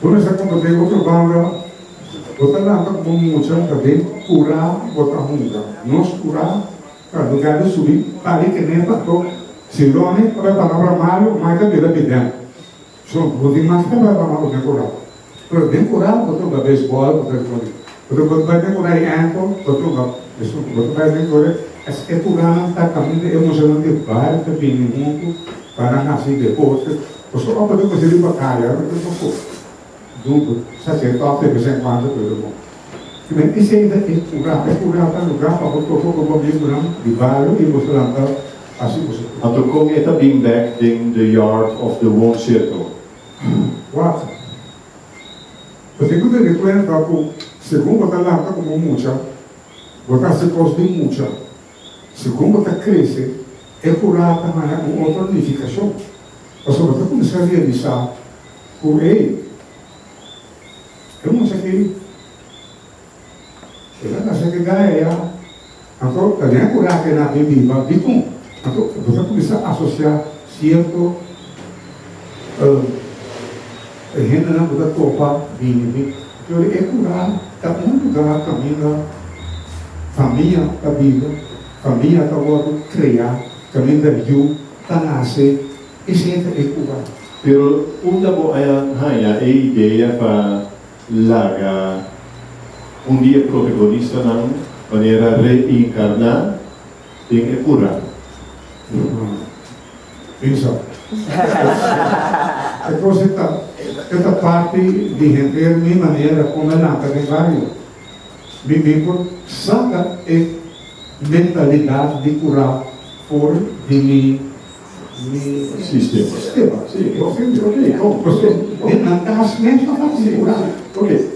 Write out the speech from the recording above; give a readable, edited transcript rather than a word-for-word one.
Bo mester komprendé otro banda, bo ta lanta komo mucha ta den kurá bo ta hunga. Nos kurá ta lugá di subi pari kené pato si Ronnie ta bai palabra malu mai ta bira bidèn. So bo tin mas pa palabra malu den kurá. Pero den kurá bo ta hunga beisbòl, bo ta bo ta bai den kurá di ènkel, bo ta hunga bo ta bai den kurá e kuránan ta kaminda e muchanan di bario ta bini huntu pa nan hasi deporte. Pasobra ora bo ta riba kaya, bo ta poko duru, sa si e tòg de bes en kuando, pero bon. Men esei ta e kurá. E kurá ta lugá pa bo topa ku bo amigunan di bario i boso lanta hasi boso kos. Anto kon e ta bin bèk den the yard òf de woonsirkel? Wak. Bo tin ku tene kuenta ku segun bo ta lanta komo mucha, bo ta hasi kos di mucha. Segun bo ta krese, e kurá ta haña un otro nifikashon. Pasobra bo ta kuminsá realisá ku, ey, e mucha aki, el a nase ki gaya ya, anto ta den e kurá ku e na bin biba. Dikon? Anto bo ta kuminsá asosiá sierto hendenan ku ta topa bini bin. Pero e kurá ta un lugá kaminda famia ta biba, famia ta wòrdu kreá, kaminda yu ta nase, esei ta e kurá. Pero unda bo a haña e idea pa laga un di e protagonistanan manera reinkarná den e kurá? Pensa. E kos e ta e ta parti di henter mi manera kon a lanta den bario. Mi mi por saka e mentalidat di kurá for di mi mi Sistema. sistema. Si, ok, ok, bon. Pasobra den nan kas mes ta fásil kurá. Ok.